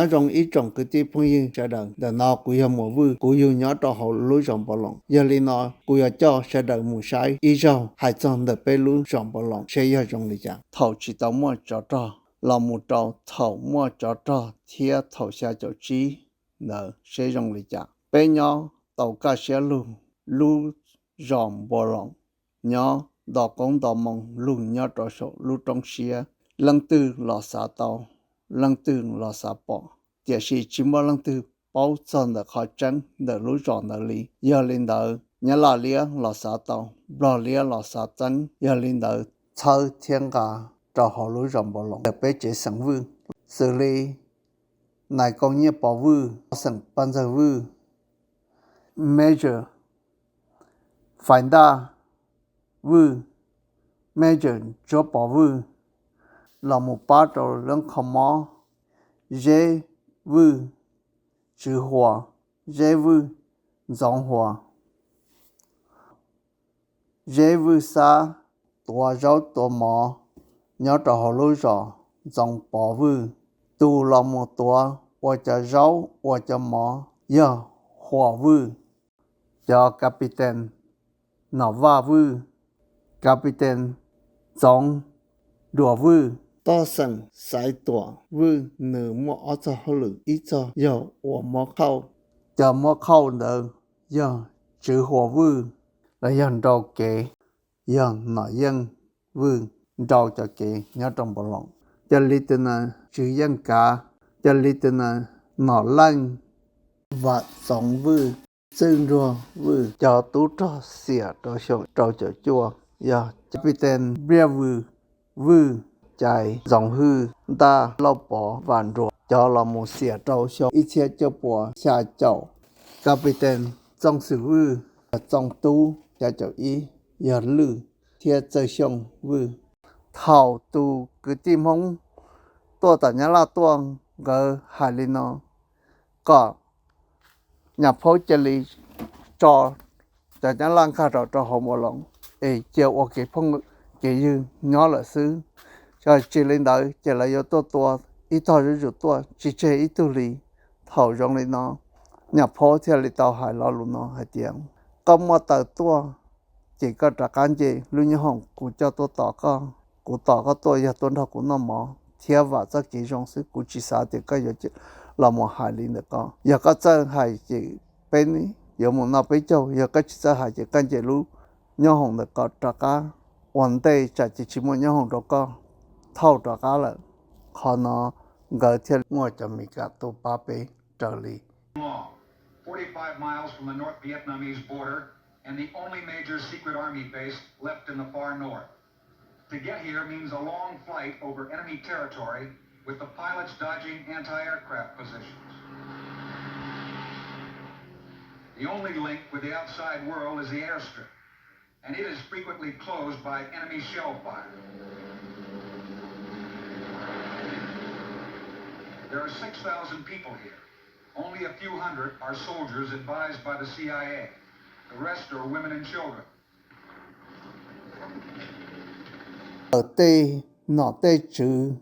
Nyob zoo ib tsoom kwv tij phooj ywg sawv daws, ntawm no kuv yog Muas Vwj, kuv yug nyob rau hauv lub zos Npov Loos. Yog li no kuv yuav coj sawv daws mus saib ib zaug hais txog ntawm peb lub zos Npov Loos seb yog zoo li cas thaum tsis tau muaj tsov rog los mus rau thaum muaj tsov rog thiab thaum xya caum tsib ntawd seb zoo li cas. Peb nyob tau kaj siab lug, lub zos Npov Loos nyob nto qoob nto moo lug nyob rau saum lub roob siab, leej twg los xav tau, leej twg los xav pom, tiam sis tsis muaj leej twg paub txog ntawm qhov tseeb ntawm lub zos ntawd li. Yog li ntawd Nyab Laj liab los xav tau, Nplog liab los xav txeeb, yog li ntawd txhawb thiab nqa rau hauv lub zos Npov Loos ntawm peb tsev xeem Vwj, xws li Nais Koo Nyiaj Pov Vwj, xeem Paj Ntxawg Vwj, Major Fais Ntaj Vwj, Major Ntsuab Pov Vwj, los mus pab rau Leej Kho Mob, Zeb Vwj, Tswv Huas, Zeb Vwj, Ntxoov Huas, Zeb Vwj Xab, tuav zaub tuav mov nyob rau hauv lub zos Ntxoov Pov Vwj. Tus los mus tuav ua cov zaub ua cov mov yog Huas Vwj. Cov Captain Nom Vaj Vwj, Captain Ntxoov Duas Vwj, toj xeem Xaiv Tuam Vwj, nws muaj ob txoj hauj lwm, ib txoj yog ua muab qhauj. Cov muab qhauj ntawd yog Tswv Huas Vwj los yog nrau kev, yog Nom Yeej Vwj nrau cov kev nyob rau Npov Loos. Cov Lieutenant Tswv Yeej Kav, cov Lieutenant Nom Leej, Vam Txoov Vwj, Txwj Nruag Vwj, cov tub rog xiam rau xyoo rau caum cuaj yog Captain Npliaj Vwj, Vwj Cais, Ntxoov Hwj, Ntaj Lauj Pov, Vam Nruas, cov los mus xiam rau xyoo ib txhiab cuaj puas xya caum. Captain Txooj Xwm Vwj, Txooj Tub xya caum ib, yog Lwj thiab Txawj Xyooj Vwj. Thaum tus kwv tij Hmoob tuaj tom Nyab Laj tuaj, nkawd hais li no, kom Nyab Phaub cia li tso cov Nyab Laj nkag rau rau hauv Npov Loos es cia ua kev phooj kev ywg nyob lawm xwb. Yog tsis li ntawd ces lawv yuav tuaj tua ib tog zuj zus tuaj tsis tseg ib tug li. Thaum zoo li no, Nyab Phaub thiaj li tau hais lo lus no hais tias, koj muaj taws tuaj ces koj rov qab nce lub nyoob hoom kuv coj tuaj tos koj. Kuv tos koj tuaj yog tuaj nrog kuv noj mov thiab vam txoj kev zoo xwb, kuv tsis xav tias koj yuav los mus hais li ntawm ko. Yog koj txawj hais ces peb yuav mus noj peb caug, yog koj tsis txawj hais ces koj nce lub nyoob hoom ntawm ko rov qab ua ntej, tsam ces tsis muaj nyoob hoom rau koj thauj rov qab lawm. Qhov no nkawd thiaj muaj cov Mis Kas tuaj pab peb raws li. Law, forty-five miles from the North Vietnamese border and the only major secret army base left in the far north. To get here means a long flight over enemy territory with the pilots dodging anti-aircraft positions. The only link with the outside world is the airstrip, and it is frequently closed by enemy shell fire. There are six thousand people here. Only a few hundred are soldiers advised by the C I A. The rest are women and children. Tej nom tej tswv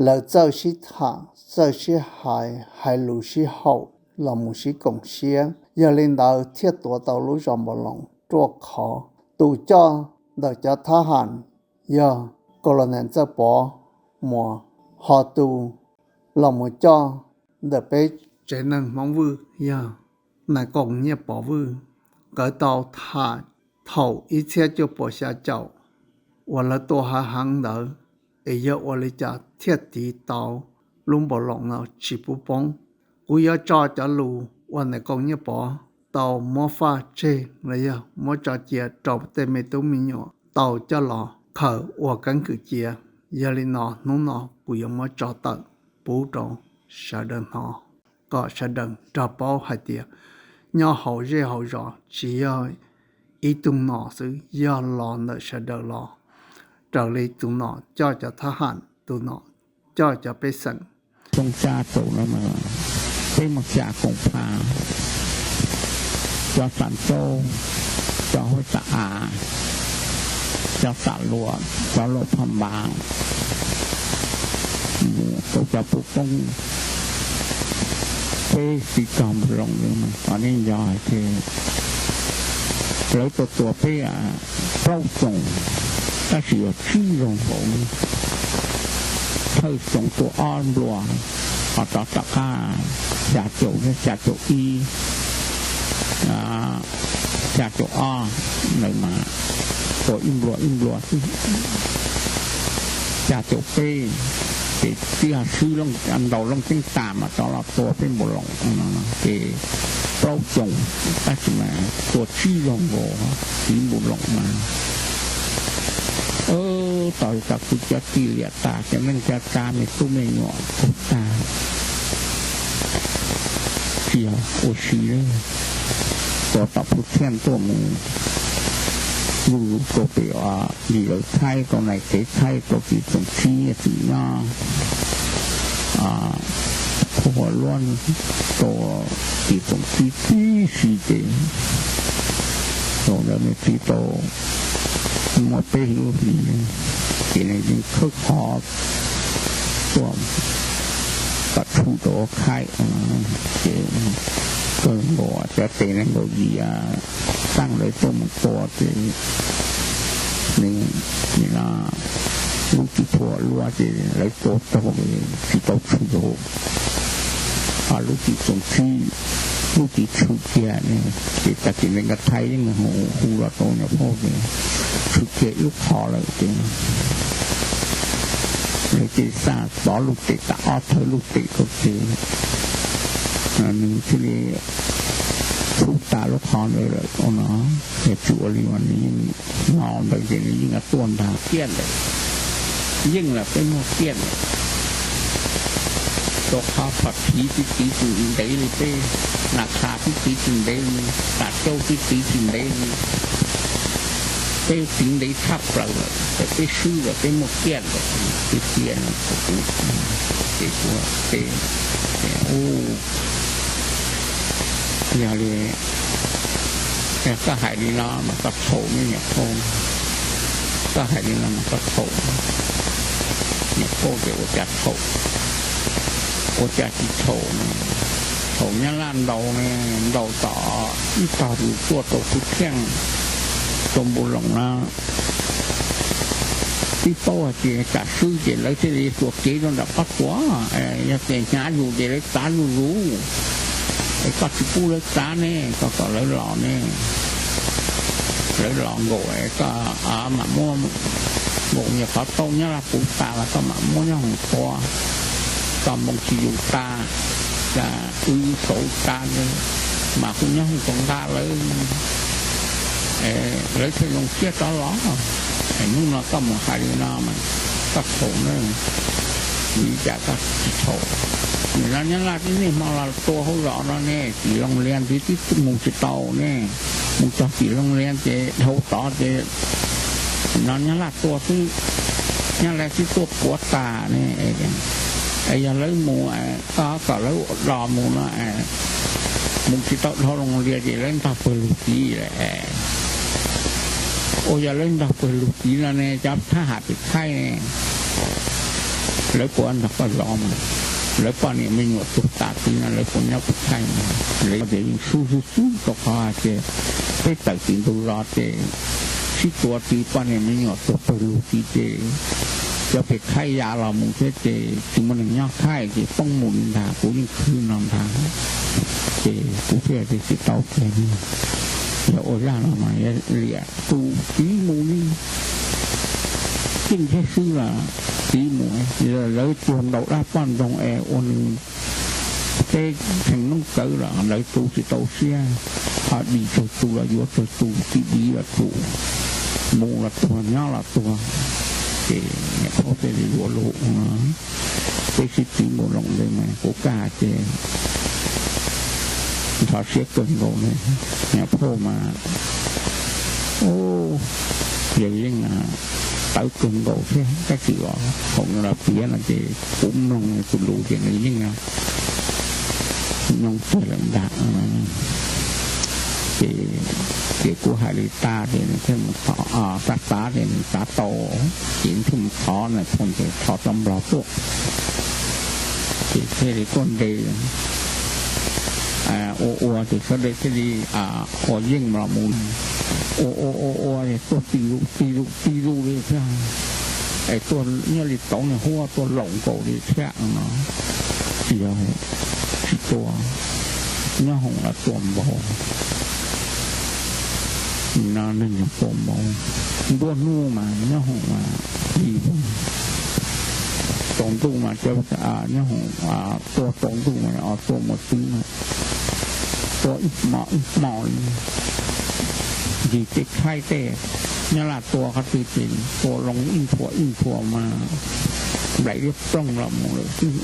lawv txawj sib tham, txawj sib hais, hais lus sib haum los mus sib koom siab, yog li ntawd thiaj tuav tau lub zos Npov Loos ruaj khov. Tus coj ntawm cov thab ham yog Colonel Txawj Pov Muas, ho tus los mus coj ntawm peb tsev neeg Hmoob Vwj yog Nais Koom Nyiaj Pov Vwj. Nkawd tau tham thaum ib txhiab cuaj puas xya caum uas lawv tua hav heev ntawd, es yog ua li cas thiaj tiv tau lub Npov Loos no tsis pub poob. Kuv yuav tso cov lus uas Nais Koom Nyiaj Pov tau muab faj tseg los yog muab tso cia rau tej me tub me nyuam tau coj los khaws ua keeb kwm cia. Yog li no hnub no kuv yuav muab tso tawm pub rau sawv daws hnov, kom sawv daws nrog paub hais tias nyob hauv zej hauv zos tsis yog ib tug nom xwb, yog los ntawm sawv daws los. Raws li tus nom coj cov thab ham, tus nom coj cov pej xeem. Txooj tsa txaus no, peb mus xya koom pha, cov xam tsaub, cov huab xam av, cov xam luam, cov luam pham npas, mus rau cov puv koob, peb tsis tau nploos li mas qhov nej nco hais tias lawv tua tua peb plaub xyoos, tab sis yog tsib xyoos nkaus, thawj xyoo tua ob nplua, ho rov tom qab xya caum, xya caum ib, xya caum ob ntawd mas tua ib nplua ib nplua xwb. Xya caum peb ces twb yog swb ntaus Looj Ceeb tas mas rov los tua peb nploos no ces plaub xyoos, tab sis mas tua tsib xyoos nkaus, txiv nploos mas tau tau kwv cov txij liam tas, cov neej cov tsav, me tub me nyuam tug tag, tsis yog ua si li. Tua tom Phu Thiaj tuaj mus zuj zus rau pem Lis Lawv Thaib, rau nais kev Thaib, rau txiv Txoos Txhib txim nyob Phu Ua Luab, rau txiv Txoos Txhib tib si ces thaum ntawd nws txiv tau muaj peb lub hlis, ces nws yeej khawb qhov tuaj kom tshum rau ua khaib. Ces kawg nkaus cov tes nees nkaum yim xeeb ntawd tuaj mus tua ces nws, lub txiv Phu Ua Luab ces lawv tua raug tsis tau tshwm hauv, ho lub txiv Txoos Txhib, lub txiv tshwm kiag ne, ces tag kis ntawd nkawd thaij yeej hu los rau niam phauj ces tshwm kiag ib lub qhov lawm ces lawv thiaj xaj pov lub tes tas ob thawj lub tes rau ces nws thiaj li tshwm tas lub qhov ntawd lawm no. Yog tsis ua li mas nws yeej, no ntawd ces nws yeej tuaj ntag tiaj ntawd, yeej los peb muaj tiaj ntawd. Rau qhov phom phiv tib txiv tsis ntev li, peb nas kha tib txiv tsis ntev li, tas caub tib txiv tsis ntev li, peb txiv ntev tshaj plaws lawm, peb swb lawm, peb muaj tiaj lawm, tiaj tiaj no. Ces kuv, ces kuv, ces, ces u Yog li koj hais li no mas koj txhaum ne niam phauj, koj hais li no mas koj txhaum. Niam phauj tias ua cas txhaum, ua cas tsis txhaum ne? Thaum Nyab Laj ntaus ne, ntaus tom ib tog tus tuaj rau Phu Thiaj, rau Npu Loos na, twb paub hais tias tsam swb ces lawv thiaj li tuam kev rau nram pob tsuas, yog tias hnyav zus ces lawv txav zuj zus, es koj tsis pub lawv txav ne, koj kom lawv los ne, lawv los nkaum es koj mam muab, nkaum nyuag qhov tau Nyab Laj puv tas los koj mam muab nyob hoom tua, koj moo tsis yus tas, cas wb xauv tas mas kuj nyob hoom tua nqa lawv, lawv thiaj zoo siab rov los. Hnub no koj mus hais li no mas koj txhaum na, vim li cas koj tsis txhaum? Nim no Nyab Laj tib niaj hmo los tua hauv zos no ne, tim Looj Lias ntxiv twb mus tsis tau ne, mus txog tim Looj Lias ces dhau tod ces no Nyab Laj tua xwb, Nyab Laj twb tuaj puav tas ne. Es yog lawv mus, koj kom lawv los mus no, mus tsis tau dhau Looj Lias ces lawv ntog pawg lug tid lawm. Ua yog lawv ntog pawg lug tid no ne, cov thab ham pem thaib ne, lawv puas ntog koj zov mas? Lawv poj niam me nyuam tuag tas tid no lawv puas nyob pem thaib mas? Lawv tias yeej swb xwb xwb rau qhov hais tias peb tawm tim ntug zos ces sib tua tid, poj niam me nyuam tuag pawg lug tid ces cov pem thaib ya los mus thiab ces tsis muaj neeg nyob thaib ces poob mus li ntag, kuv yeej khwv no ntag. Ces kuv thiaj tias tsis tau tiag, yog ua zaj no mas liam tus tid mus li, keej thiab xwb los tid mus, lawv cuag ntaus dab poj ntxoog es ua nws teb kheev noob kawv los lawv tu tsis tau siab, ho dim tsawg tus los yuav tsawg tus, tsis dim los tsum, mus los tuag nyob los tuag. Ces niam phauj thiaj li yuav lus, peb sib txwv mus loos ntawd mas kuv kaj ces ntxhov siab kawg nkaus li. Niam phauj mas, u, yawg yeej tawv kawg nkaus thiab, tab sis los thaum nws los piav no ces kuv mloog tus lus ces nws yeej nyob tiag lawm ntag. Ces, ces kuv hais li tag ces nws thiaj mus thov, tag tag ces nws xav tau, ces nws thiaj mus thov na, phauj ntxawm thov tau nplog tuaj, ces thiaj li tuaj ntes. Ua ua ces sawv daws thiaj li ua yeej los mus, ua ua ua ua tuaj ti zus ti zus ti zus li thiab, es tuaj nyob li tauv niag huab tuaj laum nkaus li thiab no. Yog tsis tua, nyob hoom los tua npaum no, neeg yog tua npaum, nruab hnub mas nyob hoom mas li tsaus ntuj mas, nyob hoom tua tsaus ntuj mas tua mus twb na, tua ib hmo ib hmo li, ncig tej tshaib tej, nyob laj tua qhov twg ces tua loo ib ntshua ib ntshua mas nplaim liab ploog los mus lawm xwb.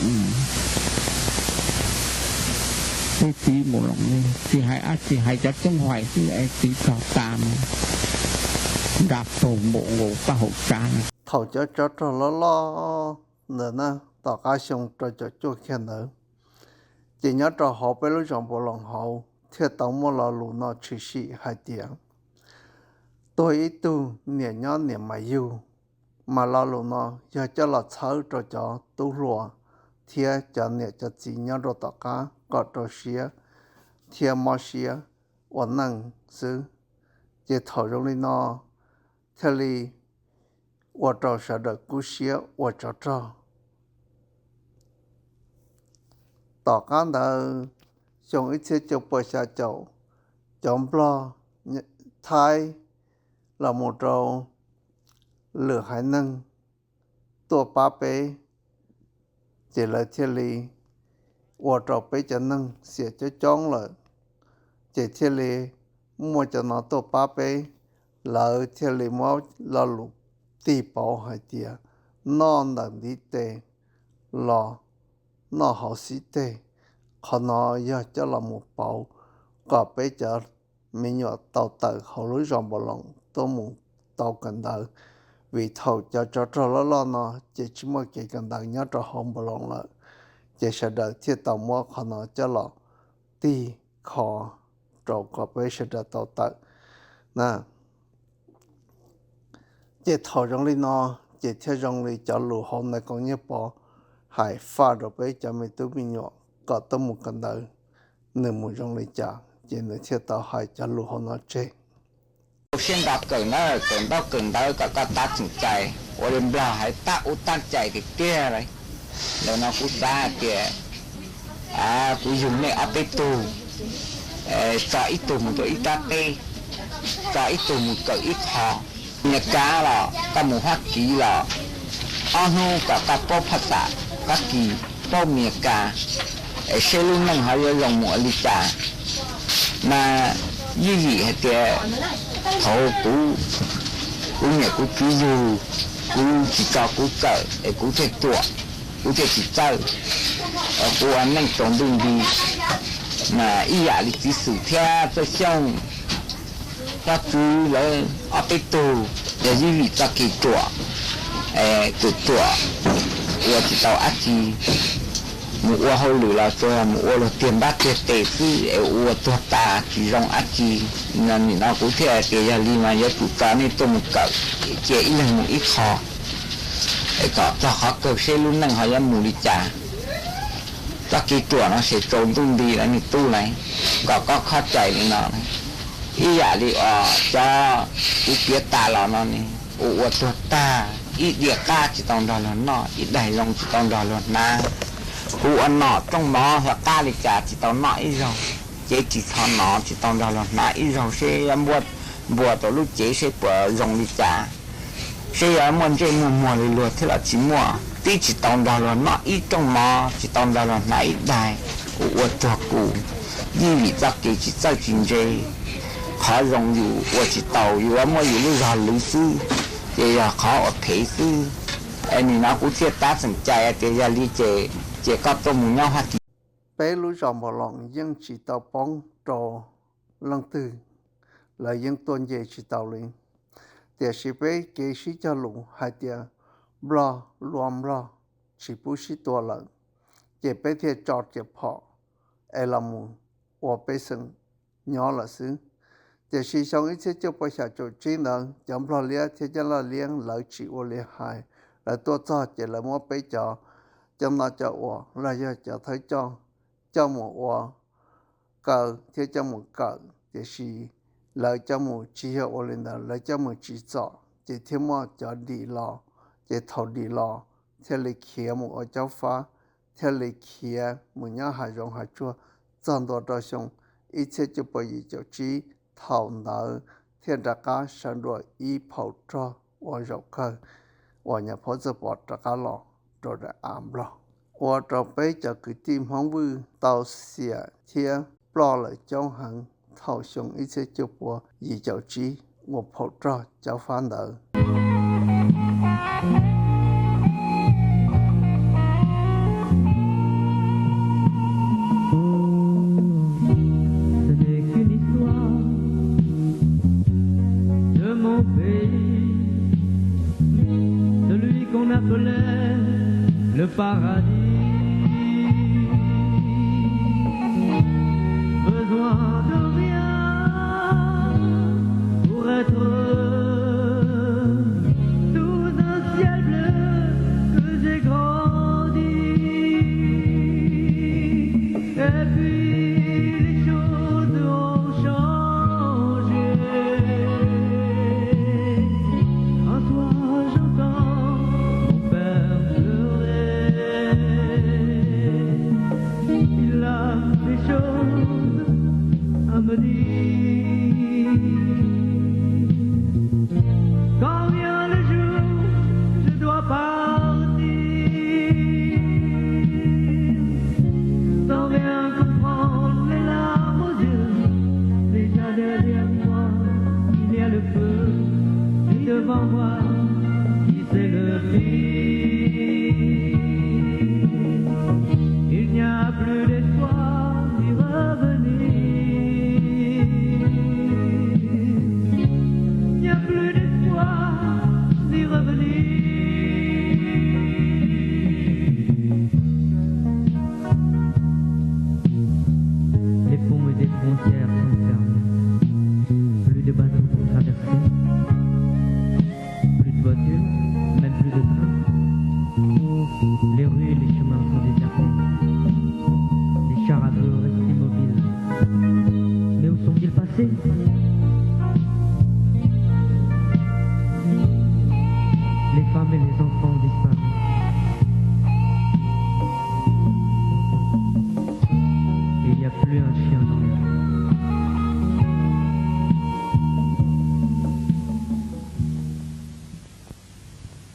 Peb txiv mus loos li tsis hais dab tsi, hais cov coob hais xwb es txiv txog tas mas nra paug npaum nkaus paj hauv tsav na. Thaum cov tsov rog loj loj ntawd na, tom qab xyoo rau caum cuaj kiag ntawd, ces nyob rau hauv peb lub zos Npaus Loos hauv thiaj tau muaj lo lus no tshwm sim hais tias tuag ib tug niam nyob niam mas yug, mas lo lus no yog coj los txhawb rau cov tub hluas thiab cov niam cov txiv nyob rau tom qab kom rau siab thiab mob siab ua neej xwb. Ces thaum zoo li no thiaj li ua rau sawv daws kub siab ua tsov rog. Tom qab ntawd, xyoo ib txhiab cuaj puas xya caum, cov Nplog, Thaib los mus rau lwm haiv neeg tuaj pab peb, ces lawv thiaj li ua rau peb cov neeg xiam coob coob lawm, ces thiaj li muaj cov no tuaj pab peb. Lawv thiaj li muab lo lus tig pauv hais tias noj ntawm ntiv tes los noj hauv xib teg. Qhov no yog coj los mus pauv kom peb cov me nyuam tau tawm hauv lub zos Npaus Loos tuaj mus tau kawm ntawv, vim thaum cov tsov rog loj loj no ces tsis muaj kev kawm ntawv nyob rau hauv Npaus Loos lawm, ces sawv daws thiaj tau muab qhov no coj los tig kho rau kom peb sawv daws tau tawm na. Ces thaum zoo li no, ces thiaj zoo li cov lus hauv ntawv Koom Nyiaj Pov hais faj rau peb cov me tub me nyuam kom tuaj mus kawm ntawv, nws mus zoo li cas ces nws thiaj tau hais cov lus hauv no tseg. Siab nto kawm ntawv, kawm ntaub kawm ntawv kom koj tab txeem cai, ua li Nplog hais tab ub tab cai tiag tiag li. Ntawm no kuv xav hais tias kuv yug nej ob peb tug, tso ib tug mus rau ib rab teb, tso ib tug mus kawm ib qho. Mes Kas los koj mus Fab Kis los, ob hnub kom koj paub phaj xas Fab Kis, paub Mes Kas, es seb lub neej ho yuav zoo mus ua li cas. Mas yeej vim hais tias thaum kuv, kuv niam kuv txiv yug, kuv tsis tso kuv kawm es kuv thiaj ruam, kuv thiaj tsis txawj, kuv ua neej tsaus ntuj nti. Mas ib yam li Txiv Xwm thiab Txawj Xyooj, Txob Txwv lawv ob peb tug, yog yeej vim txoj kev ruam, ruam ruam, ua tsis tau dab tsi, mus ua hauj lwm los tsuas yog mus ua luag tiag npab tiag tes xwb es ua tuag tas tsis zoo dab tsi. Nim no kuv thiaj hais tias yog li mas yuav tsum tso nej tuaj mus kawm, cia ib leeg mus ib qho, es kom txog qhov kawg seb lub neej ho yuav mus li cas. Txoj kev ruam no ces tsaus ntuj nti lawm me tub lauj, kom koj khob cai li no. Ib yam li os cov kuv piav tas los no ne, ua ua tuag tag, ib diav qab tsis tau nrog luag noj, ib daig zoo tsis tau nrog luag hnav. Kuv ua nom rooj mov xyov qab li cas tsis tau noj ib zaug, cev ris tsho nov tsis tau nrog luag hnav ib zaug, seb yuav npuab npua rau lub cev seb puas zoo li cas, seb yuav muaj ntsej muaj muag li luag thiab los tsis muaj, twb tsis tau nrog luag noj ib rooj mov, tsis tau nrog luag hnav ib daig. Kuv ua tuag kuv, yeej vim txoj kev tsis txawj tsis ntse, qhov zoo yus ua tsis tau, yuav muab yus lub zog lwv xwb, ces yog qhov uas phem xwb. Es nim no kuv thiaj tab txeem cai tias yog li ces, ces koj tuaj mus nyob Fab Kis. Peb lub zos Npaus Loos yeej tsis tau poob rau leej twg, lawv yeej tuaj nce tsis tau li. Tiam sis peb kev sib cog lus hais tias Nplog luag Nplog tsis pub sib tua lawm, ces peb thiaj tso riam phom es los mus ua pej xeem nyob lawm xwb. Tiam sis xyoo ib txhiab cuaj puas xya caum tsib ntawd cov Nplog liab thiab cov Nplog liab lawv tsis ua li hais, lawv tuaj txog ces lawv muab peb cov coj noj coj ua los yog cov thawj coj coj mus ua kaw thiab coj mus kawm, tiam sis lawv coj mus tsis yog ua li ntawd, lawv coj mus tsim txom ces thiaj muaj cov dim los, ces thaum dim los thiaj li khiav mus ua caub fab, thiaj li khiav mus nyob hav zoov hav tsuag txog ntua rau xyoo ib txhiab cuaj puas yim caum tsib, thaum ntawd thiaj rov qab sawv dua ib phaum rog ua zaum kawg uas nyuam phauj Txawj Pov rov qab los rau daim av Nplog, ua rau peb cov kwv tij Hmoob Vwj tau xiam thiab ploj lawm coob heev thaum xyoo ib txhiab cuaj puas yim caum tsib ua phaum rog caub fab ntawd. Ce n'est qu'une histoire de mon pays, celui qu'on appelait le paradis. Besoin de rien pour être sous un ciel bleu que j'ai grandi. Et puis les choses ont changé. Un soir j'entends mon père pleurer. Il a des choses à me dire. Quand vient le jour, je dois partir. Sans rien comprendre, les larmes aux yeux. Déjà derrière moi, il y a le feu. Et devant moi,